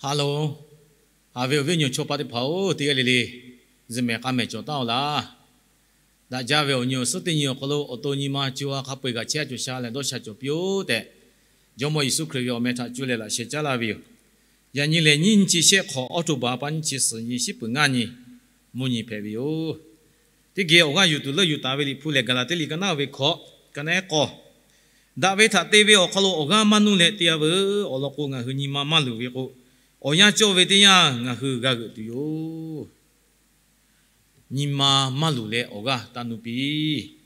Hello, haꞈ ve awˬ viˉ awˬ nyi chaw pa teˇ hpaˍ-oˬ, teˇ g'aˇ le le zuhꞈ mehˍ k'a mehˍ cawˬ taˉ-oˬ laˇ. Daꞈ jaˇ ve awˬ nyi awˬ suhˉ teˇ nyi awˬ hk'aw lo awˬ to nyi ma co ha hk'a peu-eˬ g'aꞈ chehˇ a cawˬ sha leh dawˇ sha cawˬ piˇ-oˆ tehꞈ, Jawˇmawˇ Yeˍsuˆ Hkriꞈ ve awˬ meh htaꞈ cuˇ leh laꞈ sheh caˉ laˇ ve yoˬ. Yaꞈ nyi lehˬ, nyiˇ nyiˇ chi shehˆ hk'awꞈ, October pa nyiˇ chi suhˍ nyi, shiˉ peuˬ ngaˇ nyi, mvuhˇ nyi hpehꞈ ve yoˬ. Teˇ geh awˬ g'aˇ yuˬ tuˬ leuˆ yuˬ taˍ ve Liꞈ hpu lehˬ, Gaˍlaˍtiˆ liꞈ ka naˉ ve hkawꞈ, ka naˉ k'awˇ, daꞈ ve htaꞈ te ve awˬ hk'aw lo awˬ g'aˇ maˇ nuˇ leh te-a veuˬ. Awˬ lawn k'o, ngaˬ hui nyi ma maˇ luˬ ve k'o, awˬ yanˇ cawˇ ve teˇ yanˇ ngaˬ hui g'a g'euꞈ tuˬ yoˬ. Nyi ma maˇ luˬ leh awˬ g'aˇ taˇ nuˇ piˇ.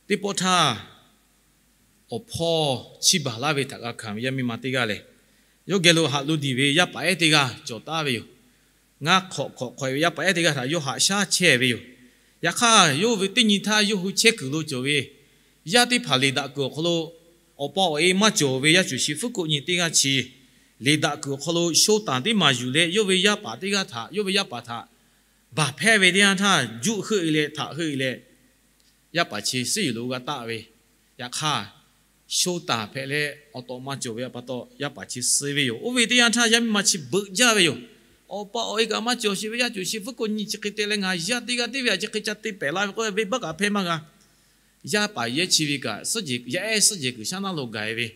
Teˇ pawˆ htaˇ, awˬ hpawˇ chiˇ baˬ laˇ ve htaꞈ g'a hkanˍ ve yaˇ miˇ ma teˇ g'aˇ lehˬ, yawˇ geh lo haꞈ lo diˬ ve yaˇ paˍ ehˉ teˇ g'aˇ cawˬ taˉ ve yoˬ. Ngaˇ hk'awꞈ hk'awꞈ hk'awꞈ-e ve yaˇ paˍ ehˉ teˇ g'aˇ htaꞈ yawˇ haꞈ shaˉ chehˇ ve yoˬ. Yaꞈ hk'aˇ, yawˇ ve teˇ nyi htaˇ yawˇ hui chehˇ kuiˬ lo cawˬ ve yaˇ teˇ hpaˍ liꞈ daꞈ kuiˬ awˬ hk'aw lo awˬ pa awˬ e maˇ cawˬ ve yaˇ cuˬ shi hpfuhˇ k'oˆ nyi teˇ g'aˇ chi liꞈ daꞈ kuiˬ awˬ hk'aw lo sho taˍ teˇ maˬ yuˬ leh, yawˇ ve yaˇ paˍ teˇ g'aˇ htaꞈ, yawˇ ve yaˇ paˍ htaꞈ baˬ hpehˇ ve teˇ yanˇ htaˇ, juˆ heuˆ-e leh htaꞈ heuˆ-e leh, yaˇ paˍ chi suhˉ yuˬ lo g'a taˆ ve. Yaꞈ hk'aˇ, sho taˍ hpehꞈ leh awˬ tawꞈ ma cawˬ ve pa taw, yaˇ paˍ chi suh ve yoˬ. Oˇ ve teˇ yanˇ htaˇ yaˇ miˇ ma chi beuꞈ jaˇ ve yoˬ. Awˬ pa awˬ e kaꞈ maˇ cawˬ sheˍ ve yaˇ cuˬ shi hpfuhˇ k'oˆ nyi chi hk'e te leh, ngaˬ yaˇ teˇ g'aˇ teˇ ve htaꞈ chi hk'e ca te pehˍ la ve k'o, venˇbaˆ kaꞈ hpehˇ maˇ g'a. Yaˇ paˍ yehˇ chi ve kaꞈ, yaˇ ehˉ suhˉ jehˬ kuiˬ shaˉ naˉ lo gaˬ-e ve,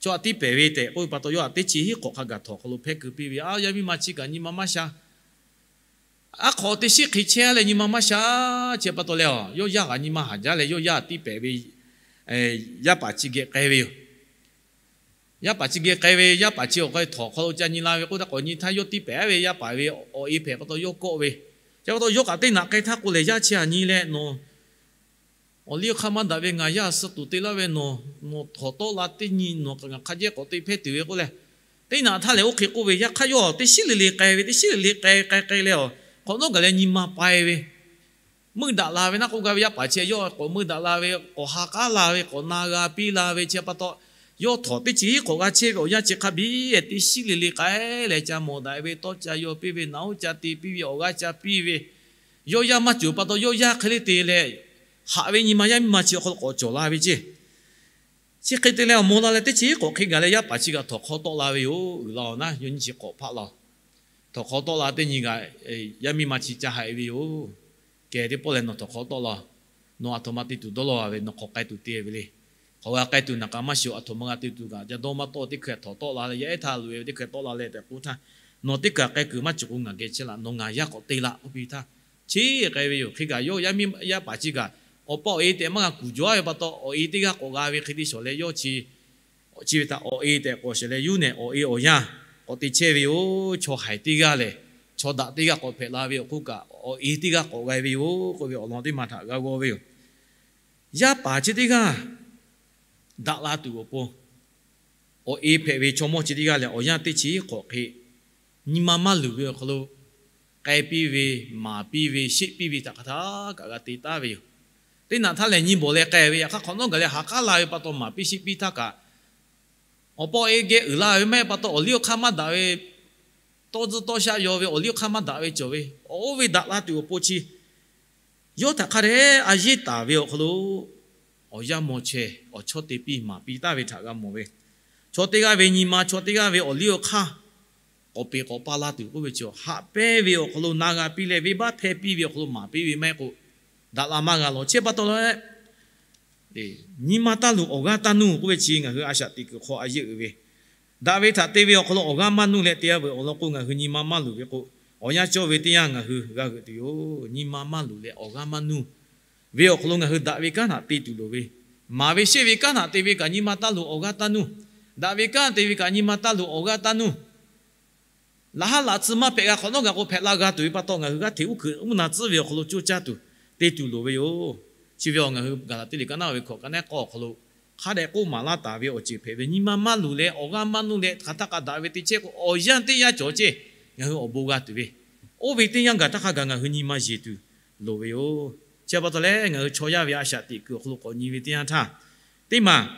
chaw htaꞈ tiˇ pehˍ ve tehꞈ k'oˆ ve pa taw, yawˇ htaꞈ teˇ chi hiˉ hk'awꞈ hk'a gaˬ htawnˍ hk'aw lo hpehˇ keu piˇ ve. Aˉ, yaˇ miˇ ma chi kaꞈ nyi ma maˇ sha. Aˉ hk'awꞈ teˇ shiˉ hk'e chehˇ leh nyi ma maˇ sha. Chi pa taw leh, yawˇ yaˇ kaꞈ nyi ma haˍ jaˇ leh, yawˇ yaˇ tiˇ pehˍ ve yaˇ paˍ chi geh k'ai ve yoˬ. Yaˇ paˍ chi geh k'ai ve, yaˇ paˍ chi awˬ hk'aw htawnˍ hk'aw lo ca nyi la ve k'oˆ htaˇ, k'awꞈ nyi htaˇ yawˇ tiˇ pehˍ ve yaˇ paˍ ve awˬ e hpehꞈ pa taw yawˇ kawˆ ve. Chi pa taw yawˇ kaꞈ teˇ naꞈ k'ai htaˇ k'o lehˬ, yaˇ chi htaꞈ nyi leh, nawˬ awˬ liˇ awˬ hk'aˇ maˇ daꞈ ve ngaˬ yaˇ suh tuˬ te laˇ ve, nawˬ nawˬ htawnˍ tawˆ la teˇ nyi nawˬ kaꞈ ngaˬ hk'a jehˇ k'awꞈ te hpehˇ tuˬ ve k'oˆ leh, teˇ naꞈ htaˇ lehˬ oˇ hk'e k'oˆ ve. Yaꞈ hk'aˇ yawˇ teˇ shiˉ le le k'ai ve, teˇ shiˉ le le k'ai k'ai k'ai leh, a hk'awꞈ nawˉ gaˬ leh nyi ma pai ve, meuˇ daꞈ la ve naˆ k'oˆ gaˇ ve yaˇ paˍ chi yawˇ k'awꞈ meuˇ daꞈ la ve, k'awꞈ ha k'aˉ la ve, k'awꞈ na g'a piˇ la ve. Chi pa taw, yawˇ htawnˍ teˇ chi hiˉ hk'awꞈ g'a chehˇ ve awˬ yanˇ chi hk'a biˇ teˇ shiˉ le le k'ai leh, ca mawˬ daꞈ ve, tawˇ ca yaw piˇ ve, naꞈ oˉ ca te piˇ ve, awˬ g'aˇ ca piˇ ve, yawˇ yaˇ maˇ cawˬ pa taw, yawˇ yaˇ hk'e le te leh, haꞈ ve nyi ma yaˇ miˇ ma chi awˬ hk'aw lo k'awꞈ cawˬ la ve ceˇ. Chi hk'e te leh awˬ mawˬ la leh, teˇ chi hiˉ hk'awꞈ hk'e gaˬ leh yaˇ paˍ chi kaꞈ htawnˍ hk'aw tawˆ la ve yoˬ. Uiˍ la-oˬ naˉ, yawˇ nyiˇ chi hk'awꞈ hpaˆ la-oˬ. Htawnˍ hk'aw tawˆ la teˇ nyi kaꞈ, yaˇ miˇ ma chi ca haiˬ ve yoˬ. Kehˬ teˇ pawˆ lehˬ, nawˬ htawnˍ hk'aw tawˆ la. Nawˬ aˬ htoꞈ ma te tuˬ dawˇ law ve, nawˬ hk'awꞈ k'ai tuˬ te ve le. Hk'awꞈ g'a k'ai tuˬ naˬ k'aꞈ maˇ shiˍ-oˬ. Aˬ htoꞈ ma g'a te tuˬ kaꞈ ca dawˇ maˇ tawˆ. Teˇ hkui htawnˍ tawˆ la leh, yaˇ ehˉ htaˇ loꞈ-e ve teˇ hkui tawˆ la leh tehꞈ k'oˆ htaˇ, nawˬ teˇ kaˬ k'ai kuiˬ maˇ cawˬ k'o, ngaˬ geh chehˇ laˇ. Nawˬ ngaˬ yaˇ k'awꞈ te laˇ k'oˆ piˇ htaˇ, chi k'ai ve yoˬ. Hk'e kaꞈ yawˇ yaˇ miˇ yaˇ paˍ chi kaꞈ awˬ pa awˬ e tehꞈ maˇ g'a kuˬ jaw ve pa taw, awˬ e teˇ g'aˇ k'awꞈ g'a ve hk'e te shawˍ leh, yawˇ chi chi ve htaꞈ awˬ e tehꞈ k'awꞈ shawˍ leh, yawˇ nehˬ awˬ e awˬ yanˇ k'awꞈ te chehˇ ve yoˬ. Chaw haiˬ teˇ g'aˇ lehˬ, chaw daꞈ teˇ g'aˇ k'awꞈ hpehꞈ la ve awˬ hk'oˆ kaꞈ, awˬ e teˇ g'aˇ k'awꞈ g'a ve yoˬ k'oˆ ve awˬ lawn teˇ maˬ htaꞈ g'a g'aw ve yoˬ. Yaˇ paˍ chi teˇ g'aˇ daꞈ la tuˬ awˬ pon, awˬ e hpehꞈ ve chaw mawˇ chi teˇ g'aˇ lehˬ, awˬ yanˇ teˇ chi hiˉ hk'awꞈ hk'e nyi ma maˇ luˬ ve awˬ hk'aw lo k'ai piˇ ve, maˍ piˇ ve, sheˆ piˇ ve htaꞈ hk'aˬ htaˇ kaꞈ g'a te taˉ ve yoˬ. Teˇ naꞈ htaˇ lehˬ nyi bawˬ leh k'ai ve, yaꞈ hk'aˇ hk'awꞈ nawˉ gaˬ leh ha k'aˉ la ve pa taw, maˍ piˇ sheˆ piˇ htaˇ kaꞈ, awˬ pa awˬ e geh uiˍ la ve maˇ heˆ pa taw, awˬ liˇ awˬ hk'aˇ maˇ daꞈ ve, tawˇ tzuhˇ tawˇ shaˆ yaw ve, awˬ liˇ awˬ hk'aˇ maˇ daꞈ ve cawˬ ve, oˇ ve daꞈ la tuˬ awˬ pon chi yawˇ htaꞈ hk'a dehꞈ a yeˇ taˍ ve awˬ hk'aw lo, awˬ yaˇ maw chaweh awˬ chawˇ te piˇ maˍ piˇ taˍ ve htaꞈ g'a mawˬ ve. Chaw teˇ g'aˇ ve nyi ma, chaw teˇ g'aˇ ve awˬ liˇ awˬ hk'aˇ k'awꞈ peꞈ k'awꞈ pa la tuˬ k'oˆ ve chi, haꞈ pehnˇ ve awˬ hk'aw lo na g'a piˇ leh, venˇbaˆ hpehˇ piˇ ve awˬ hk'aw lo maˍ piˇ ve maˇ heˆ k'o, daꞈ la maˇ g'a lawˬ. Chi pa taw leh, nyi ma taˇ luˬ awˬ g'aˇ taˇ nuˇ k'oˆ ve chi ngaˬ hui a shaꞈ teꞈ kuiˬ hk'aw a yeˆ uiˍ ve, daꞈ ve htaꞈ te ve awˬ hk'aw lo awˬ g'aˇ maˇ nuˇ leh te-a veuˬ. Awˬ lawn k'o, ngaˬ hui nyi ma maˇ luˬ ve k'o, awˬ yanˇ cawˇ ve teˇ yanˇ ngaˬ hui g'a g'euꞈ tuˬ yoˬ. Nyi ma maˇ luˬ leh awˬ g'aˇ maˇ nuˇ ve awˬ hk'aw lo ngaˬ hui daꞈ ve kanˉ htaꞈ te tuˬ loˍ ve, maˍ ve sheˆ ve kanˉ htaꞈ te ve kaꞈ nyi ma taˇ luˬ awˬ g'aˇ taˇ nuˇ, daꞈ ve kanˉ te ve kaꞈ nyi ma taˇ luˬ awˬ g'aˇ taˇ nuˇ. Laꞈ haˉ laꞈ tcuh maˇ hpehꞈ g'a hk'awꞈ nawˉ gaˬ k'o hpehꞈ la g'a tuˬ ve pa taw, ngaˬ hui g'aˇ hteꞈ uˉ hkuiꞈ mvuhˇ na tcuhˉ ve awˬ hk'aw lo coˇ caˇ tuˬ te tuˬ loˍ ve yoˬ. Chi ve awˬ ngaˬ hui Gaˍlaˍtiˆ liꞈ ka naˉ ve hkawꞈ ka naˉ k'awˇ awˬ hk'aw lo hk'a dehꞈ k'oˆ maˍ laˇ taˍ ve awˬ ceuˬ hpehꞈ ve, nyi ma maˇ luˬ leh awˬ g'aˇ maˇ nuˇ leh hk'aˬ htaˇ kaꞈ daꞈ ve te chehˇ k'o, awˬ yanˇ teˇ yanˇ cawˬ ceˇ ngaˬ hui awˬ bon g'a tuˬ ve, oˇ ve teˇ yanˇ gaˬ htaˇ hk'a gaˬ ngaˬ hui nyi ma yeˬ tuˬ loˍ ve yoˬ. Chi pa taw leh, ngaˬ hui chaw yaˇ ve a shaꞈ teꞈ kuiˬ awˬ hk'aw lo k'awꞈ nyi ve teˇ yanˇ htaˇ, teˇ maˬ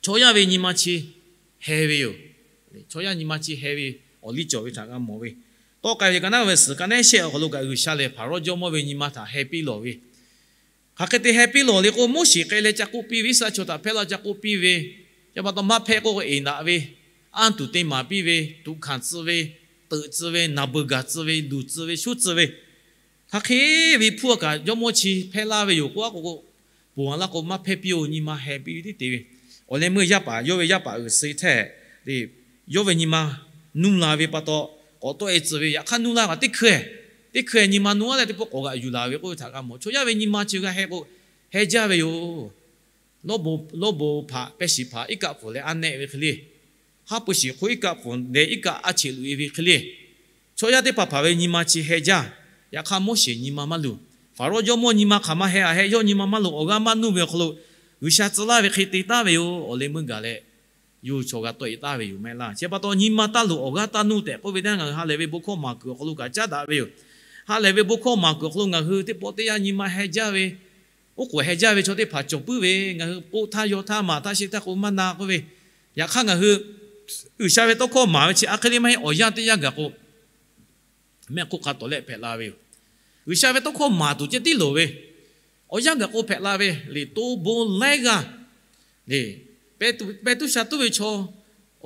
chaw yaˇ ve nyi ma chi heh ve yoˬ. Chaw yaˇ nyi ma chi heh ve awˬ liˇ cawˬ ve htaꞈ g'a mawˬ ve. Tawˆ k'ai ve ka naˉ ve suhˍ ka naˉ shehˆ awˬ hk'aw lo kaꞈ, G'uiˬsha lehˬ Hpaˍrawˇ jawˇmawˇ ve nyi ma htaꞈ heh piˇ lawˬ ve. Hk'aˬ hk'e te heh piˇ lawˬ le k'o, Moˉseˍ k'ai leh ca k'oˆ piˇ ve, Iˉsaˍreˍlaˆ chaw htaꞈ hpehˇ laˇ ca k'oˆ piˇ ve, chi pa taw maˇ hpehˇ k'oˆ k'o eˍ naꞈ ve, anˇ tuˬ te maˍ piˇ ve, tuꞈ hkanˍ tcuh ve, teuꞈ tcuh ve, naˍ beuˬ gaˬ tcuh ve, luˬ tcuh ve, shuˉ tcuh ve, hk'aˬ hk'e ve hpuˇ a kaꞈ jawˇmawˇ chi hpehˇ laˇ ve yoˬ k'oˆ a k'o, ponˬ a laˇ k'o maˇ hpehˇ piˇ-oˬ. Nyi ma heh piˇ ve tiˉ te ve, awˬ leh meuˇ yaˇ paˍ yawˇ ve yaˇ paˍ uiˍ suh htaˇ, yawˇ ve nyi ma nuˇ la ve pa taw, k'awꞈ tawˆ e tcuh ve. Yaꞈ hk'aˇ nuˇ laˇ kaꞈ teˇ hkui, teˇ hkui nyi ma nuˇ a leh teˇ pawˆ k'awꞈ g'aꞈ yuˬ laˬ ve k'oˆ ve htaꞈ g'a mawˬ. Chaw yaˇ ve nyi ma chi g'a heh k'o, heh jaˇ ve yoˬ. Lawˇ bon hpaꞈ pehˇ shiˍ hpaꞈ iˉ kaˆ pfuhˍ leh a nehˆ ve hk'e le, haˉ pui shiˍ hk'oˆ iˉ kaˆ pfuhˍ leh iˉ kaˆ a cheꞈ loꞈ e ve hk'e le, chaw yaˇ teˇ hpaˍ hpaˍ ve nyi ma chi heh jaˇ. Yaꞈ hk'aˇ Moˉseˍ nyi ma maˇ luˬ. Faˍrawˇ jawˇmawˇ nyi ma hk'aˬ ma heh a heh, yawˇ nyi ma maˇ luˬ, awˬ g'aˇ maˇ nuˇ ve awˬ hk'aw lo G'uiˬsha tcuh laˇ ve hk'e te taˍ ve yoˬ. Awˬ leh meuˇ gaˬ leh, yawˇ hui chaw g'a tawˆ e taˍ ve yoˬ mehˆ laˇ. Chi pa taw nyi ma taˇ luˬ awˬ g'aˇ taˇ nuˇ tehꞈ k'oˆ ve teˇ g'aˇ ngaˬ hui ha lehˬ ve bon hkawˇ maˍ kuiˬ awˬ hk'aw lo kaꞈ caˉ daꞈ ve yoˬ. Ha lehˬ ve bon hkawˇ maˍ kuiˬ awˬ hk'aw lo ngaˬ hui teˇ pawˆ teˇ yanˇ nyi ma heh jaˇ ve, oˉ k'oˍ heh jaˇ ve chaw teˇ hpaˍ cawˬ puiˉ ve, ngaˬ hui k'oˆ htaˇ yaw htaˇ maˍ htaˇ shehˇ htaˇ k'o maˇ na k'oˆ ve, yaꞈ hk'aˇ ngaˬ hui G'uiˬsha ve tawˇ hkawˇ maˍ ve chi a hk'e le maˇ heˆ. Awˬ yanˇ teˇ yanˇ gaˬ k'o, mehˆ hk'oˆ hk'a tawˍ lehˆ hpehꞈ la ve yoˬ. G'uiˬsha ve tawˇ hkawˇ maˍ tuˬ ceh tiˉ loˍ ve, awˬ yanˇ gaˬ k'o hpehꞈ la ve, liꞈ toˇ bon laiˉ g'aˇ, pehˇ tuˬ sha tuˉ ve chaw,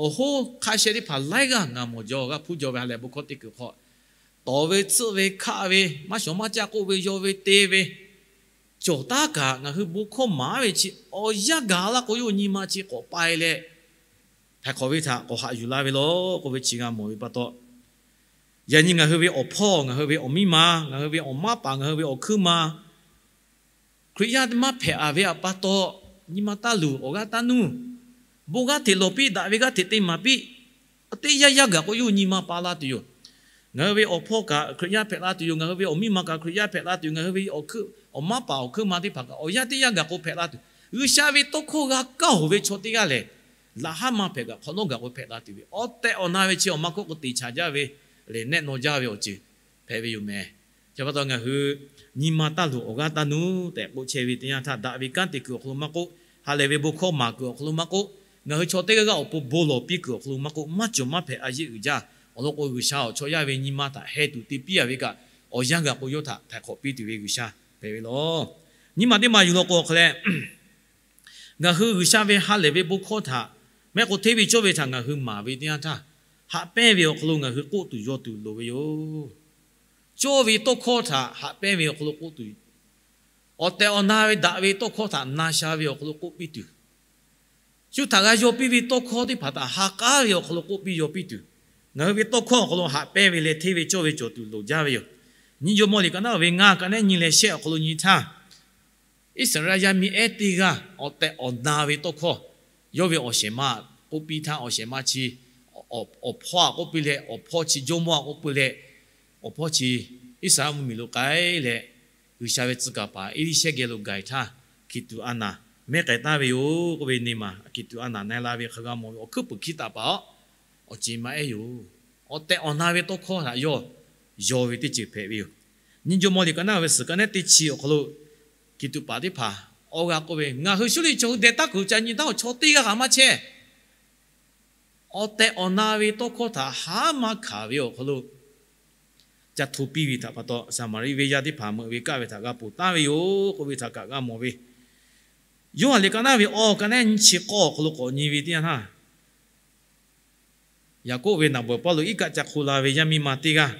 awˬ hoˉ hk'a sheh teˇ hpaˍ laiˉ g'aˇ ngaˬ mawˬ jaw g'a hpuˇ jaw ve ha lehˬ bon hkawˇ teˇ kuiˬ hk'aw, tawˍ ve tsuhˆ ve hkaˆ ve maˇ shawˍ maˇ caˆ k'oˆ ve yaw ve te ve, cawˬ taˉ kaꞈ ngaˬ hui bon hkawˇ maˍ ve chi awˬ yanˇ gaˬ laˇ k'o yawˇ nyi ma chi k'awꞈ pai leh, htaiˍ hk'awꞈ ve htaꞈ k'awꞈ haꞈ yuˬ la ve law k'oˆ ve chi g'a mawˬ ve pa taw, yaꞈ nyi ngaˬ hui ve awˬ hpawˇ, ngaˬ hui ve awˬ miˇ ma, ngaˬ hui ve awˬ maˇ paˍ, ngaˬ hui ve awˬ hkuiˉ ma, Hkriꞈ yaˇ maˇ hpehꞈ a ve pa taw, nyi ma taˇ luˬ, awˬ g'aˇ taˇ nuˇ, bon g'aˇ hteꞈ lawˬ piˇ, daꞈ ve g'aˇ hteꞈ te maˍ piˇ. Teˇ yanˇ yanˇ gaˬ k'o yawˇ hui nyi ma pa la tuˬ yoˬ. Ngaˬ hui ve awˬ hpawˇ kaꞈ Hkriꞈ yaˇ hpehꞈ la tuˬ yoˬ. Ngaˬ hui ve awˬ miˇ ma kaꞈ Hkriꞈ yaˇ hpehꞈ la tuˬ yoˬ. Ngaˬ hui ve awˬ hkuiˉ, awˬ maˇ paˍ awˬ hkuiˉ ma teˇ hpaˍ kaꞈ awˬ yanˇ teˇ yanˇ gaˬ k'o hpehꞈ la tuˬ, G'uiˬsha ve tawˇ hkawˇ g'a kaˇ oˬ ve chaw teˇ g'aˇ lehˬ, laꞈ haˉ maˇ hpehꞈ kaꞈ hk'awꞈ nawˉ gaˬ k'o hpehꞈ la tuˬ ve awˬ tehˬ awˬ na ve chi awˬ ma hkawˇ k'o te chaˍ jaˇ ve lehˬ, nehˆ naw jaˇ ve awˬ ceuˬ hpehꞈ ve yoˬ mehˍ. Chi pa taw ngaˬ hui nyi ma taˇ luˬ awˬ g'aˇ taˇ nuˇ tehꞈ k'oˆ chehˇ ve teˇ yanˇ htaˇ, daꞈ ve kanˉ te kuiˬ awˬ hk'aw lo maˇ k'oˆ, ha lehˬ ve bon hkawˇ maˍ kuiˬ awˬ hk'aw lo maˇ k'oˆ, ngaˬ hui chaw teˇ g'aˇ g'aˇ awˬ pon bon lawˬ piˇ kuiˬ awˬ hk'aw lo maˇ k'oˆ, maˇ cawˬ maˇ hpehꞈ a yeˇ uiˍ jaˇ. Awˬ lawn k'o G'uiˬsha awˬ chaw yaˇ ve nyi ma htaꞈ heh tuˬ te piˇ a ve kaꞈ, awˬ yanˇ gaˬ k'o yawˇ htaꞈ htaiˍ hk'awꞈ piˇ tuˬ ve G'uiˬsha hpehꞈ ve law. Nyi ma teˇ ma yuˬ law k'o awˬ hk'a leh, ngaˬ hui G'uiˬsha ve ha lehˬ ve bon hkawˇ htaꞈ mehˆ k'o hteˇ ve cawˇ ve htaꞈ ngaˬ hui maˍ ve teˇ yanˇ htaˇ, haꞈ pehnˇ ve awˬ hk'aw lo ngaˬ hui k'oˆ tuˬ yaw tuˬ loˍ ve yoˬ. Cawˇ ve tawˇ hkawˇ htaꞈ haꞈ pehnˇ ve awˬ hk'aw lo k'oˆ tuˬ, awˬ tehˬ awˬ na ve daꞈ ve tawˇ hkawˇ htaꞈ na sha ve awˬ hk'aw lo k'oˆ piˇ tuˬ, shu htaꞈ g'a yaw piˇ ve tawˇ hkawˇ teˇ hpaˍ htaꞈ ha k'aˉ ve awˬ hk'aw lo k'oˆ piˇ yaw piˇ tuˬ, ngaˬ hui ve tawˇ hkawˇ awˬ hk'aw lo haꞈ pehnˇ ve leh hteˇ ve cawˇ ve cawˬ tuˬ loˍ jaˇ ve yoˬ. Nyiˇ Jawˇmawˇ liꞈ ka naˉ ve ngaˇ ka nehˉ nyi leh shehˆ awˬ hk'aw lo nyi htaˇ, Iˉsaˍreˍlaˆ yaˇ miˇ ehˉ teˇ g'aˇ awˬ tehˬ awˬ na ve tawˇ hkawˇ, yawˇ ve awˬ shehˍ ma k'oˆ piˇ htaˇ, awˬ shehˍ ma chi awˬ hpawˇ aꞈ k'oˆ piˇ leh, awˬ hpawˇ chi jawˇmawˇ aꞈ k'oˆ piˇ leh, awˬ hpawˇ chi Iˉsaˍreˍlaˆ mvuhˇmiˬ lo k'ai leh, G'uiˬsha ve tcuh kaˍ paˍ Eˇliˇshehˇ geh lo gaˬ e htaˇ, Hkiˬtuꞈ a naˍ mehˉ k'ai taˍ ve yoˬ k'oˆ ve neˇ maˬ Hkiˬtuꞈ a naˍ na e la ve hk'a g'a mawˬ ve awˬ hkuiˉ puiˍ hkiˇ taˍ paˍ aw, awˬ ceˬ ma ehˉ yoˬ. Awˬ tehˬ awˬ na ve tawˇ hkawˇ htaꞈ yawˇ yaw ve teˇ ceuˬ hpehꞈ ve yoˬ. Nyiˇ Jawˇmawˇ liꞈ ka naˉ ve suhˍ ka nehˉ teˇ chi awˬ hk'aw lo Hkiˬtuꞈ paˍ teˇ hpaˍ awˬ g'aˇ k'oˆ ve, Ngaˬ hui shuˉ liꞈ chaw hui deh taˉ kuiˬ ca nyi taˉ awˬ chaw teˇ g'aˇ kaꞈ maˇ chehˇ. Awˬ tehˬ awˬ na ve tawˇ hkawˇ htaꞈ haˉ maˇ hkanˍ ve awˬ hk'aw lo ca hto piˇ ve htaꞈ pa taw, Saˍmaˍriˆ venˇ yaˇ teˇ hpaˍ meuꞈ ve kaˆ ve htaꞈ g'a ponˬ taˍ ve yoˬ k'oˆ ve htaꞈ kaꞈ g'a mawˬ ve. Yoˇhanˬ liꞈ ka naˉ ve awˬ ka nehˉ nyiˇ chi k'awˇ awˬ hk'aw lo k'awꞈ nyi ve teˇ yanˇ htaˇ, Yaˍkoˆ ve naˍ bawˬ paˇ lo iˉ kaˆ ca hk'o la ve yaˇ miˇ ma teˇ g'aˇ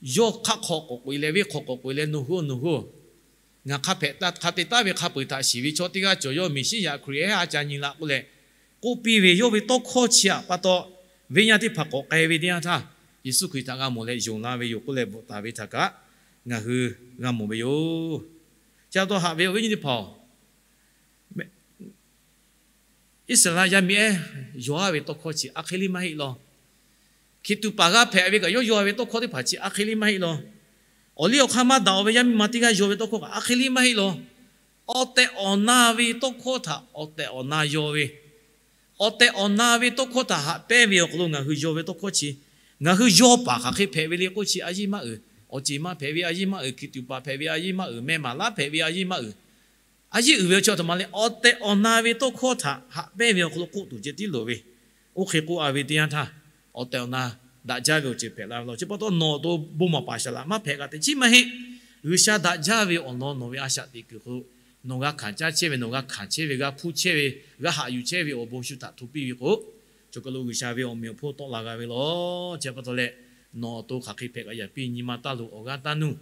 yawˇ hk'aˆ hk'aw k'awꞈ k'oꞈ e leh, venˇ hk'aw k'awꞈ k'oꞈ e leh, Nawˬ hui-oˬ, nawˬ hui-oˬ, ngaˬ hk'a hpehꞈ hk'a te taˍ ve hk'a peu-eˬ htaꞈ shiˍ ve chaw teˇ g'aˇ cawˬ. Yawˇ Meˍsiˉyaꞈ Hkriꞈ ehˉ a ca nyi la k'oˆ leh k'oˆ piˇ ve yawˇ ve tawˇ hkawˇ chi aꞈ pa taw, venˇ yaˇ teˇ hpaˍ k'awꞈ k'ai ve teˇ yanˇ htaˇ, Yeˍsuˆ Hkriꞈ htaꞈ g'a mawˬ leh yonˍ la ve yoˬ k'oˆ leh bvuhꞈ taˍ ve htaꞈ kaꞈ ngaˬ hui g'a mawˬ ve yoˬ. Chi pa taw haꞈ ve awˬ viˉ nyi teˇ hpaˍ-oˬ, Iˉsaˍreˍlaˆ yaˇ miˇ ehˉ yaw a ve tawˇ hkawˇ chi a hk'e le maˇ heˆ law. Hkiˬtuꞈ paˍ g'a hpehꞈ ve kaꞈ yawˇ yaw ve tawˇ hkawˇ teˇ hpaˍ chi a hk'e le maˇ heˆ law. Awˬ liˇ awˬ hk'aˇ maˇ daꞈ-oˬ ve yaˇ miˇ ma teˇ g'aˇ yaw ve tawˇ hkawˇ kaꞈ a hk'e le maˇ heˆ law. Awˬ tehˬ awˬ na ve tawˇ hkawˇ htaꞈ awˬ tehˬ awˬ na yaw ve, awˬ tehˬ awˬ na ve tawˇ hkawˇ htaꞈ haꞈ pehnˇ ve awˬ hk'aw lo ngaˬ hui yaw ve tawˇ hkawˇ chi, ngaˬ hui yaw paˍ hk'aˬ hk'e hpehꞈ ve le k'oˆ chi a yeˇ maˇ uiˍ, awˬ ceˬ ma hpehꞈ ve a yeˇ maˇ uiˍ, Hkiˬtuꞈ paˍ hpehꞈ ve a yeˇ maˇ uiˍ, meh maˍ laˉ hpehꞈ ve a yeˇ maˇ uiˍ, a yeˇ uiˍ ve awˬ chi a htoꞈ ma le. Awˬ tehˬ awˬ na ve tawˇ hkawˇ htaꞈ haꞈ pehnˇ ve awˬ hk'aw lo k'oˆ tuˬ ceh tiˉ loˍ ve, oˇ hk'e k'oˆ a ve teˇ yanˇ htaˇ, awˬ tehˬ awˬ na daꞈ jaˇ ve awˬ ceuˬ hpehꞈ la ve law. Chi pa taw nawˬ awˬ to bon maˍ paˍ saˍ laꞈ maˇ hpehꞈ kaꞈ teꞈ chiˉ maˇ heˆ. G'uiˬsha daꞈ jaˇ ve awˬ lawn nawˬ ve a shaꞈ teꞈ kuiˬ hk'aw lo nawˬ g'a hkanˍ caˇ chehˇ ve, nawˬ g'a hkanˍ chehˇ ve, g'a hpuˇ chehˇ ve, g'a haꞈ yuˬ chehˇ ve awˬ bon shu htaꞈ hto piˇ ve k'o, choˬ kaˬ lo G'uiˬsha ve awˬ meꞈ awˬ hponˇ tawˆ la g'a ve law. Chi pa taw leh, nawˬ awˬ to hk'aˬ hk'e hpehꞈ k'aꞈ yaꞈ piˇ, nyi ma taˇ luˬ, awˬ g'aˇ taˇ nuˇ.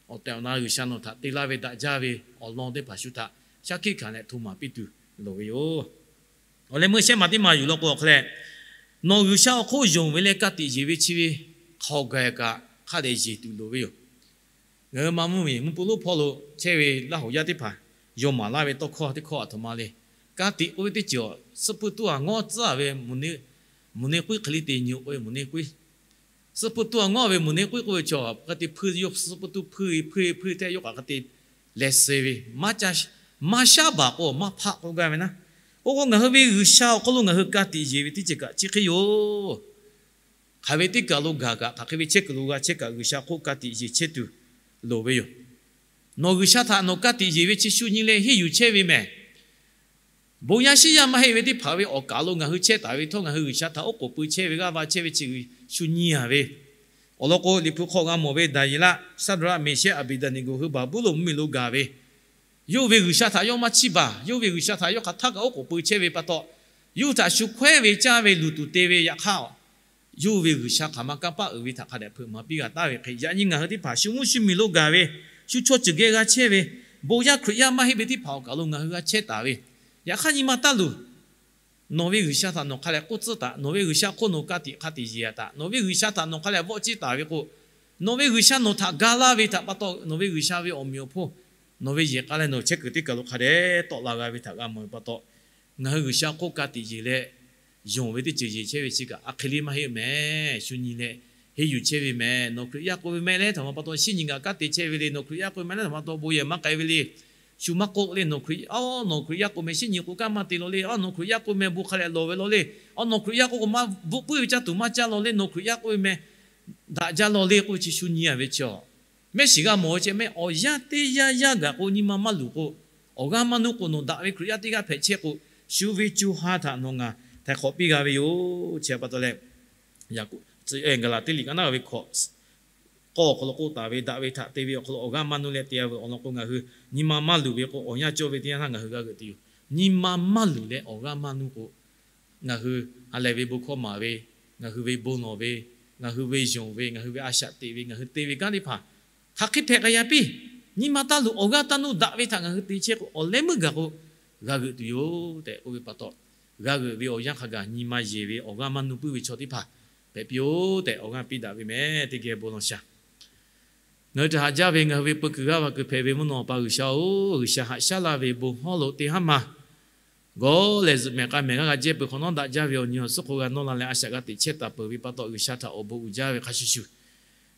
Awˬ tehˬ awˬ na G'uiˬsha nawˬ htaꞈ te laˇ ve daꞈ jaˇ ve awˬ lawn teˇ hpaˍ shu htaꞈ shaˉ hkiˆ hkanˍ leh hto maˍ piˇ tuˬ loˍ ve yoˬ. Awˬ leh meuˇ shehˉ ma teˇ ma yuˬ law k'o, awˬ hk'e leh, nawˬ G'uiˬsha awˬ hk'oˆ yonˍ ve leh ka tiꞈ yeˬ ve chi ve hk'aw gaˬ kaꞈ hk'a dehꞈ yeˬ tuˬ loˍ ve yoˬ. Ngaˬ hui ma mvuhˇ miˬ mvuhˇ pui lonˉ hpawˇ lo chehˇ ve Laˇ hoꞈ yaˇ teˇ hpaˍ, yaw maˍ laˇ ve tawˇ hkawˇ teˇ hkawˇ aˬ htoꞈ ma le. Ka tiꞈ k'oˆ ve teˇ ceuˬ, suhˉ puiˇ tuˇ a ngawˉ tcuhˉ a ve, mvuhˇ naw puiˉ hk'e le te nyi k'oˆ ve mvuhˇ naw puiˉ, suhˉ puiˇ tuˇ a ngawˉ ve mvuhˇ naw puiˉ k'oˆ ve chaw hk'a te hpuiˇ, yawˇ suhˉ puiˇ tuˇ hpuiˇ ve hpuiˇ ve hpuiˇ ve htaˇ yawˇ kaꞈ hk'a te leh suh ve, maˇ shaˉ baˬ k'o maˇ hpaˆ k'oˆ gaˇ ve naˉ. Oˇ k'o, ngaˬ hui ve G'uiˬsha awˬ hk'aw lo ngaˬ hui ka tiꞈ yeˬ ve teˇ ceuˬ kaꞈ chi hk'e yoˬ. Hk'aˬ ve teˇ kaˬ lo gaˬ kaꞈ, hk'aˬ hk'e ve chehˇ kuiˬ lo g'a chehˇ kaꞈ, G'uiˬsha hk'oˆ ka tiꞈ yeˬ chehˇ tuˬ loˍ ve yoˬ. Nawˬ G'uiˬsha htaꞈ nawˬ ka tiꞈ yeˬ ve chi shu nyi leh henˇ yuˬ chehˇ ve mehˬ. Bon yaˇ shiˉ yaˇ maˇ heˆ ve teˇ hpaˍ ve awˬ kaˬ lo ngaˬ hui chehˇ taˍ ve htawˇ, ngaˬ hui G'uiˬsha htaꞈ oˉ k'oˍ pui chehˇ ve g'aˇ va chehˇ ve chi shu nyi a ve. Awˬ lawn k'o, Liꞈ hpu hk'aw g'a mawˬ ve Daˍyeˍlaˆ, Saˍdraˆ, Meˍshehˆ, Aˍbeˍdaˍneˍgoˍ hui Baˍbuˍlonˍ mvuhˇmiˬ lo gaˬ ve, yawˇ ve G'uiˬsha htaꞈ yawˇ maˇ chiˇ baˬ. Yawˇ ve G'uiˬsha htaꞈ yawˇ hk'aˬ htaˇ kaꞈ oˉ k'oˍ pui chehˇ ve pa taw, yawˇ hui htaꞈ shu hkawehˉ ve caˇ ve luˬ tuˬ te ve yaꞈ hk'aˇ, yawˇ hui ve G'uiˬsha hk'aˬ ma kanˇ paˆ uiˍ ve htaꞈ hk'a dehꞈ hpeuꞈ maˍ piˇ g'a taˍ ve hk'e, yaꞈ nyi ngaˬ hui teˇ hpaˍ shu mvuhˇ shu miˬ lo gaˬ ve, shu chaw ceuˬ geh g'a chehˇ ve, bon yaˇ Hkriꞈ yaˇ maˇ heˆ ve teˇ hpaˍ awˬ kaˬ lo ngaˬ hui g'a chehˇ taˍ ve, yaꞈ hk'aˇ nyi ma taˇ luˬ. Nawˬ ve G'uiˬsha htaꞈ nawˬ hk'a leh k'oˆ tcuhˉ taˍ, nawˬ ve G'uiˬsha hk'oˆ nawˬ ka tiꞈ hk'a tiꞈ yeˬ a taꞈ, nawˬ ve G'uiˬsha htaꞈ nawˬ hk'a leh vawˆ ciˇ taˍ ve k'o, nawˬ ve G'uiˬsha nawˬ htaꞈ ga laˇ ve htaꞈ pa taw, nawˬ ve G'uiˬsha ve awˬ meꞈ awˬ hponˇ nawˬ ve yehˬ k'a leh nawˬ chehˇ kuiˬ teˇ kaˬ lo hk'a dehꞈ tawˆ la g'a ve htaꞈ g'a mawˬ ve pa taw, ngaˬ hui G'uiˬsha hk'oˆ ka tiꞈ yeˬ leh yonˍ ve teˇ ceuˬ yeˬ chehˇ ve chi kaꞈ a hk'e le maˇ heˆ mehˍ. Shu nyi leh henˇ yuˬ chehˇ ve mehˍ. Nawˬ Hkriꞈ yaˇ k'oˆ ve mehˍ leh htaꞈ ma pa taw, shinˉ nyi kaꞈ kanˉ te chehˇ ve le. Nawˬ Hkriꞈ yaˇ k'oˆ ve mehˍ leh htaꞈ ma pa taw, bon yehˬ maˇ k'ai ve le. Shu maˇ k'oˆ le. Nawˬ Hkriꞈ, a, nawˬ Hkriꞈ yaˇ k'oˆ mehˍ, shinˉ nyi k'o kanˉ maˇ te law le. A, nawˬ Hkriꞈ yaˇ k'oˆ mehˍ, bon hk'a leh lawˬ ve law le. A, nawˬ Hkriꞈ yaˇ k'oˆ k'o maˇ bvuhˆ puiˉ ve caˇ tuˬ maˇ caˇ law le. Nawˬ Hkriꞈ yaˇ k'oˆ ve mehˍ, daꞈ jaˇ law le k'oˆ ve chi shu nyi a ve chi a. Mehˆ shiˍ g'a mawˬ ve chi mehˍ, awˬ yanˇ teˇ yanˇ yanˇ gaˬ k'o, nyi ma maˇ luˬ k'o, awˬ g'aˇ maˇ nuˇ k'o, nawˬ daꞈ ve Hkriꞈ yaˇ teˇ g'aˇ hpehꞈ chehˇ k'o, shu ve co ha htaꞈ nawˬ ngaˬ htaiˍ hk'awꞈ piˇ g'a ve yoˬ. Chi pa taw leh, Gaˍlaˍtiˆ liꞈ ka naˉ ve hkawꞈ k'awˇ awˬ hk'aw lo k'oˆ taˍ ve, daꞈ ve htaꞈ te ve awˬ hk'aw lo awˬ g'aˇ maˇ nuˇ leh te a ve awˬ lawn k'o, ngaˬ hui nyi ma maˇ luˬ ve k'o, awˬ yanˇ cawˇ ve teˇ yanˇ htaˇ ngaˬ hui g'a g'euꞈ tuˬ yoˬ. Nyi ma maˇ luˬ leh awˬ g'aˇ maˇ nuˇ k'o, ngaˬ hui ha lehˬ ve bon hkawˇ maˍ ve, ngaˬ hui ve bon lawˬ ve, ngaˬ hui ve yonˍ ve, ngaˬ hui ve a shaꞈ teꞈ ve, ngaˬ hui te ve kanˉ teˇ hpaˍ hk'aˬ hk'e hpehꞈ k'a yaꞈ piˇ. Nyi ma taˇ luˬ, awˬ g'aˇ taˇ nuˇ, daꞈ ve htaꞈ ngaˬ hui te chehˇ k'o, awˬ leh meuˇ gaˬ k'o g'a g'euꞈ tuˬ yoˬ tehꞈ k'oˆ ve pa taw, g'a g'euꞈ ve awˬ yanˇ hk'a gaˬ nyi ma yeˬ ve awˬ g'aˇ maˇ nuˇ puiˉ ve chaw teˇ hpaˍ hpehꞈ piˇ-oˆ tehꞈ awˬ g'aˇ piˇ daꞈ ve mehˍ. Teˇ geh bon lawˬ shaˍ. Ngaˬ hui htaꞈ haꞈ jaˇ ve ngaˬ hui ve peu kuiˬ g'aˇ va kuiˬ hpehꞈ ve mvuhˇ naw awˬ pa G'uiˬsha-oˬ, G'uiˬsha haꞈ shaˉ laˇ ve bon hawˉ lo teˇ haˉ ma gawˬ lehˬ zuhꞈ mehˍ k'a mehˍ g'aˇ g'a jehˇ peuˬ hk'awꞈ nawˉ daꞈ jaˇ ve awˬ nyi awˬ suhˉ hk'oˆ g'a nawˇ la leh a shaꞈ g'a teꞈ chehˇ taˍ peuˬ ve pa taw, G'uiˬsha htaꞈ awˬ bon uiˍ jaˇ ve hk'a shuˍ shuˍ,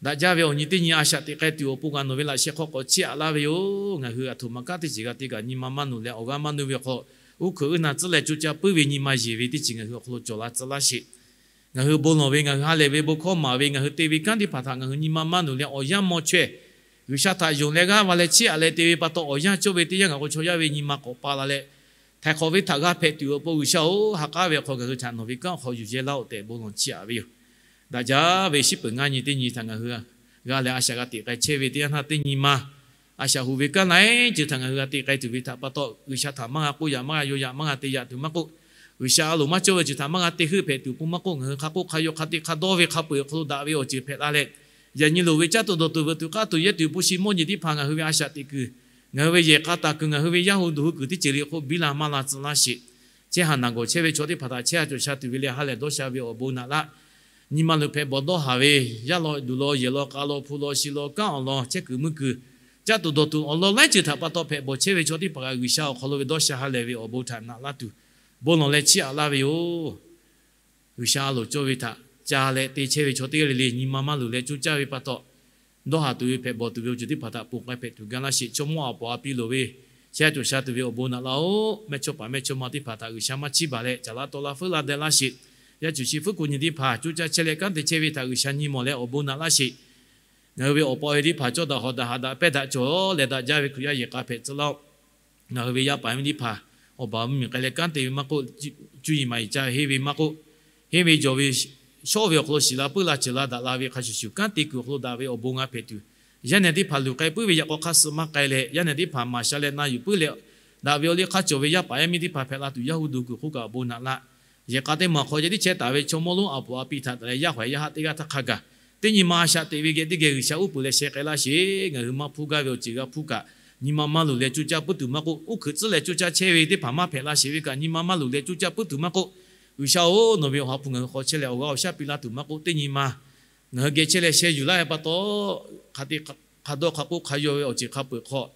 daꞈ jaˇ ve awˬ nyi teˇ nyi a shaꞈ teꞈ k'ai tuˬ awˬ pon ngaˬ nawˬ ve laꞈ sheh hk'aw k'awꞈ chiˇ aꞈ laˇ ve yoˬ. Ngaˬ hui aˬ htoꞈ ma kanˉ teˇ ceuˬ g'a te kaꞈ nyi ma maˇ nuˬ leh awˬ g'aˇ maˇ nuˇ ve awˬ hk'aw lo, uˉ hkeuꞈ uˉ na tcuhˉ leh co caˇ puiˉ ve nyi ma yeˬ ve teˇ ceuˬ ngaˬ hui awˬ hk'aw lo cawˬ la tcuh laˇ sheˍ. Ngaˬ hui bon lawˬ ve, ngaˬ hui ha lehˬ ve, bon hkawˇ maˍ ve, ngaˬ hui te ve kanˉ teˇ hpaˍ htaꞈ ngaˬ hui nyi ma maˇ nuˬ leh awˬ yanˇ maw chaweh G'uiˬsha htaꞈ yonˍ leh g'aˇ va leh chiˇ aꞈ leh te ve pa taw, awˬ yanˇ cawˇ ve teˇ yanˇ ngaˬ k'o chaw yaˇ ve nyi ma k'awꞈ pa la leh, htaiˍ hk'awꞈ ve htaꞈ g'a hpehꞈ tuˬ awˬ pon G'uiˬsha-oˬ, ha k'aˉ ve awˬ hk'aw ngaˬ hui htaꞈ nawˬ ve kanˉ awˬ hk'aw yuˬ yehˇ laˇ-oˆ tehꞈ bon lawˬ chiˇ aꞈ ve yoˬ. Daꞈ jaˇ ve shiˉ peuˬ ngaˇ nyi teˇ nyi htaꞈ ngaˬ hui g'a leh a shaꞈ g'a teꞈ k'ai chehˇ ve teˇ yanˇ htaˇ teˇ nyi ma a shaꞈ hoꞈ ve kanˉ laiˉ ceuˬ htaꞈ ngaˬ hui g'a te k'ai tuˬ ve htaꞈ pa taw, G'uiˬsha htaꞈ maˇ g'a k'oˆ yaꞈ, maˇ g'a yaw yaꞈ, maˇ g'a te yaꞈ tuˬ maˇ k'oˆ, G'uiˬsha a loˍ maˇ cawˇ ve ceuˬ htaꞈ maˇ g'a te heuˆ hpehꞈ tuˬ awˬ pon maˇ k'oˆ, ngaˬ hui hk'a k'oˆ hk'a yaw hk'a te hk'a dawˇ ve hk'a peu-eˬ awˬ hk'aw lo daꞈ ve awˬ ceuˬ hpehꞈ la leh, yaꞈ nyi loˍ ve caˇ tuˬ dawˬ tuˬ veuꞈ tuˬ k'aˇ tuˬ yehˇ tuˬ hpu shi mawˇ nyi teˇ hpaˍ ngaˬ hui ve a shaꞈ teꞈ kuiˬ, ngaˬ hui ve yehˬ k'a taˍ kuiˬ, ngaˬ hui ve yaˇ hu duˬ hui kuiˬ teˇ ceuˬ le hk'oˆ biˇ la maˇ la tcuh laˇ sheˍ. Chehˇ haˍ naˬ gawˬ chehˇ ve chaw teˇ hpaˍ htaꞈ chehˇ ha cawˬ sha tuˬ ve leh ha lehˬ dawˇ sha ve awˬ bon naꞈ laˇ. Nyi ma luˬ hpehꞈ bawˬ dawˇ haˍ ve, yaˇ law duˬ law yehˬ law k'a law hpu law shi law kanˉ awˬ lawn chehˇ kuiˬ meuˇ kuiˬ, caˇ tuˬ dawˬ tuˬ awˬ lawn laiˉ ceuˬ htaꞈ pa taw hpehꞈ bawˬ chehˇ ve chaw teˇ hpaˍ kaꞈ G'uiˬsha awˬ hk'aw lo ve dawˇ sha ha lehˬ ve awˬ bon htaꞈ naꞈ laˇ tuˬ, bon lawˬ leh chiˇ aꞈ laˇ ve yoˬ. G'uiˬsha a loˍ cawˇ ve htaꞈ ca leh te chehˇ ve chaw teˇ g'aˇ le le nyi ma maˇ luˬ leh coˇ caˇ ve pa taw, dawˇ haˍ tuˬ ve hpehꞈ bawˬ tuˬ ve awˬ ceuˬ teˇ hpaˍ htaꞈ ponˬ k'ai hpehꞈ tuˬ ga laˇ sheˍ. Chaw mawˇ aꞈ pawˍ a piˇ loˍ ve chehˇ ha cawˬ sha tuˬ ve awˬ bon naꞈ laˇ-oˆ. Mehˇchawˇ paˍ mehˇchawˇma teˇ hpaˍ htaꞈ G'uiˬsha maˇ chiˇ baˬ leh caˬ laˇ taw laˇ feuˉ laˇ deh laˇ sheˍ. Yaˇ cuˬ shi fuˉ ko nyi teˇ hpaˍ coˇ caˇ chehˇ leh kanˉ te chehˇ ve htaꞈ G'uiˬsha nyi mawˬ leh awˬ bon naꞈ laˇ sheˍ. Ngaˬ hui ve awˬ pa awˬ e teˇ hpaˍ cawˇ daꞈ hawˍ daꞈ haꞈ daꞈ pehˇ daꞈ cawˬ leh daꞈ jaˇ ve Hkriꞈ yaˇ yehˬ k'a hpehꞈ tcuh laˇ-oˆ. Ngaˬ hui ve yaˇ paˍ miˇ teˇ hpaˍ awˬ baˬ mvuhˇmiˬ k'ai leh kanˉ te ve maˇ k'oˆ, cuˇ yiˍ maˍ yiˍ ca henˇ ve maˇ k'oˆ, henˇ ve jawˬ ve shawˉ ve awˬ hk'aw lo shiˍ la puiˉ la ceuˬ la daꞈ la ve hk'a shuˍ shuˍ, kanˉ te kuiˬ awˬ hk'aw lo daꞈ ve awˬ bon g'a hpehꞈ tuˬ, yaˇ nehˬ teˇ hpaˍ luˬ k'ai puiˉ ve yaꞈ k'aw hk'aˇ suh maˇ k'ai leh, yaˇ nehˬ teˇ hpaˍ maˍ sha leh na yuˬ puiˉ leh, daꞈ ve awˬ liˇ hk'aˇ cawˬ ve yaˇ paˍ yaˇ miˇ teˇ hpaˍ hpehꞈ la tuˬ yaˇ hu duˬ kuiˬ hk'oˆ kaꞈ bon naꞈ laˇ. Yehˬ k'a teˇ maˬ hk'aw ceh tiˉ chehˇ taˍ ve chaw mawˇ lonˉ a poˍ a piˇ htaꞈ taˍ leh yaˇ hawehˬ yaˇ haˆ teˇ g'aˇ htaˇ hk'a gaˬ, teˇ nyi ma a shaꞈ teꞈ ve geh teˇ geh G'uiˬsha uˉ peunˍ leh sheh k'ai laˇ sheˍ. Ngaˬ hui maˇ hpuˇ gaˇ ve awˬ ceuˬ g'a hpuˇ kaꞈ, nyi ma maˇ luˬ leh coˇ caˇ puiˉ tuˬ maˇ k'oˆ, uˉ hkeuꞈ tcuhˉ leh coˇ caˇ chehˇ ve teˇ hpaˍ maˇ hpehꞈ la sheˍ ve kaꞈ, nyi ma maˇ luˬ leh coˇ caˇ puiˉ tuˬ maˇ k'oˆ, G'uiˬsha-oˬ, nawˬ ve awˬ ha hpu ngaˬ hui hk'aw chehˇ leh awˬ g'aˇ awˬ shaˉ piˇ laˇ tuˬ maˇ k'oˆ, teˇ nyi ma ngaˬ hui geh chehˇ leh sheh yuˬ laˇ ve pa taw, hk'a te hk'a dawˇ hk'a k'oˆ hk'a yaw ve awˬ ceuˬ hk'a peu-eˬ hk'aw,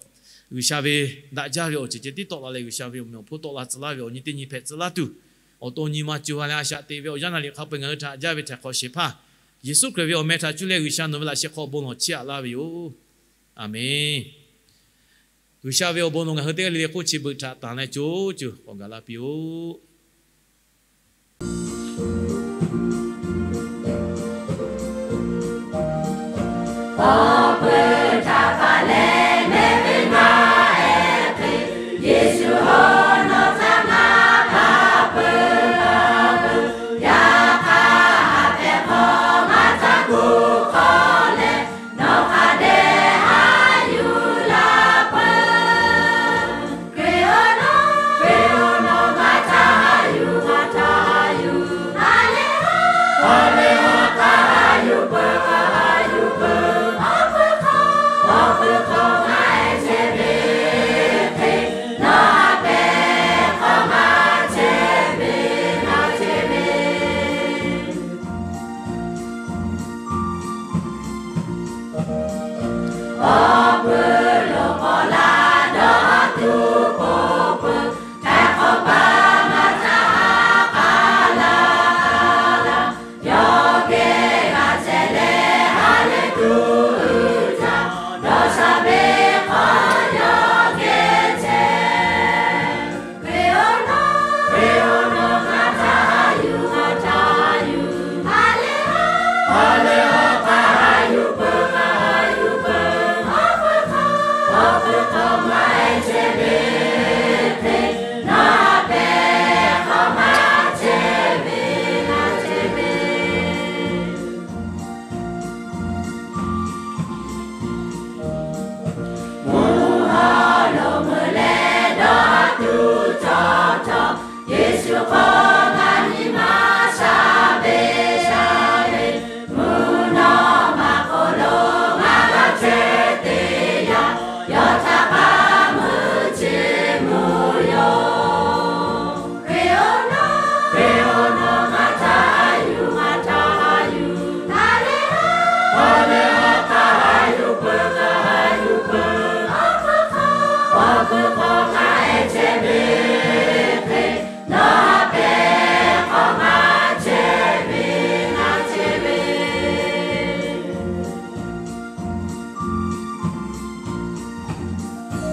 G'uiˬsha ve daꞈ jaˇ ve awˬ ceuˬ ceh tiˉ tawˆ la leh, G'uiˬsha ve awˬ meh awˬ hponˇ tawˆ la tcuh laˇ ve awˬ nyi teˇ nyi hpehꞈ tcuh laˇ tuˬ, awˬ to nyi ma co ha leh a shaꞈ teꞈ ve awˬ yanˇ na liꞈ hk'a peu-eˬ ngaˬ hui htaꞈ jaˇ ve htaiˍ hk'awꞈ shehˍ hpaˇ, Yeˍsuˆ Hkriꞈ ve awˬ meh htaꞈ cuˇ leh G'uiˬsha nawˬ ve laꞈ sheh hk'aw bon lawˬ chiˇ aꞈ laˇ ve yoˬ. Aˬmenˍ. G'uiˬsha ve awˬ bon nawˬ ngaˬ hui teˇ g'aˇ le le hk'oˆ chi beuꞈ htaꞈ tanˬ leh co co k'awꞈ gaˬ la piˇ-oˆ. Awˬ pui htaꞈ paˍ leh mehˆ ve ngaˬ ehˉ hk'e, Yeˍsuˆ-oˬ, nawˬ htaꞈ ngaˬ hk'a peu-eˬ hk'a peu-eˬ yaꞈ hk'aˇ, haꞈ pehˍ hk'aw ngaˬ htaꞈ kuˬ hk'awꞈ leh, nawˬ hk'a dehꞈ haꞈ yuˬ la peuˬ. Hkriꞈ-oˬ, nawˬ, Hkriꞈ-oˬ, nawˬ ngaˬ htaꞈ haꞈ yuˬ, ngaˬ htaꞈ haꞈ yuˬ, ha lehˬ ha lehˬ ha k'aˉ haꞈ yuˬ peuˬ, k'aˉ haꞈ yuˬ peuˬ. Awˬ pui hk'aw, awˬ pui hk'aw ngaˬ ehˉ chehˇ ve hk'e, nawˬ haꞈ pehˍ hk'aw ngaˬ chehˇ ve, ngaˬ chehˇ ve. Awˬ pui loˍ k'awꞈ la dawˇ tuˬ k'o peuˬ, hk'e k'awꞈ pa maˇ htaꞈ ha k'a laˇ laˇ, yawˇ geh g'a chehˇ leh ha lehˬ tuˬ uiˍ jaˇ, dawˇ sha ve hk'aw yawˇ geh chehˇ. Hkriꞈ-oˬ, Hkriꞈ-oˬ, nawˬ ngaˬ htaꞈ haꞈ yuˬ, ngaˬ htaꞈ haꞈ yuˬ, ha lehˬ ha lehˬ ha k'aˉ haꞈ yuˬ peuˬ, k'aˉ haꞈ yuˬ peuˬ. Awˬ pui hk'aw, awˬ pui hk'aw ngaˬ ehˉ chehˇ ve hk'e, nawˬ haꞈ pehˍ hk'aw ngaˬ chehˇ ve, ngaˬ chehˇ ve. Mvuhˇ haw lo meuꞈ leh dawˇ tuˬ cawˬ cawˬ, Yeˍsuˆ hk'aw ngaˬ nyi ma sha ve sha ve, mvuhˇ naw ma hk'aw lo ngaˬ g'a chehˇ teˇ yanˇ, yawˇ htaꞈ k'aˉ meuꞈ chi mvuhˇ yoˬ. Hkriꞈ-oˬ, Hkriꞈ-oˬ, nawˬ ngaˬ htaꞈ haꞈ yuˬ, ngaˬ htaꞈ haꞈ yuˬ, ha lehˬ ha lehˬ ha k'aˉ haꞈ yuˬ peuˬ, k'aˉ haꞈ yuˬ peuˬ. Awˬ pui hk'aw, awˬ pui hk'aw ngaˬ ehˉ chehˇ ve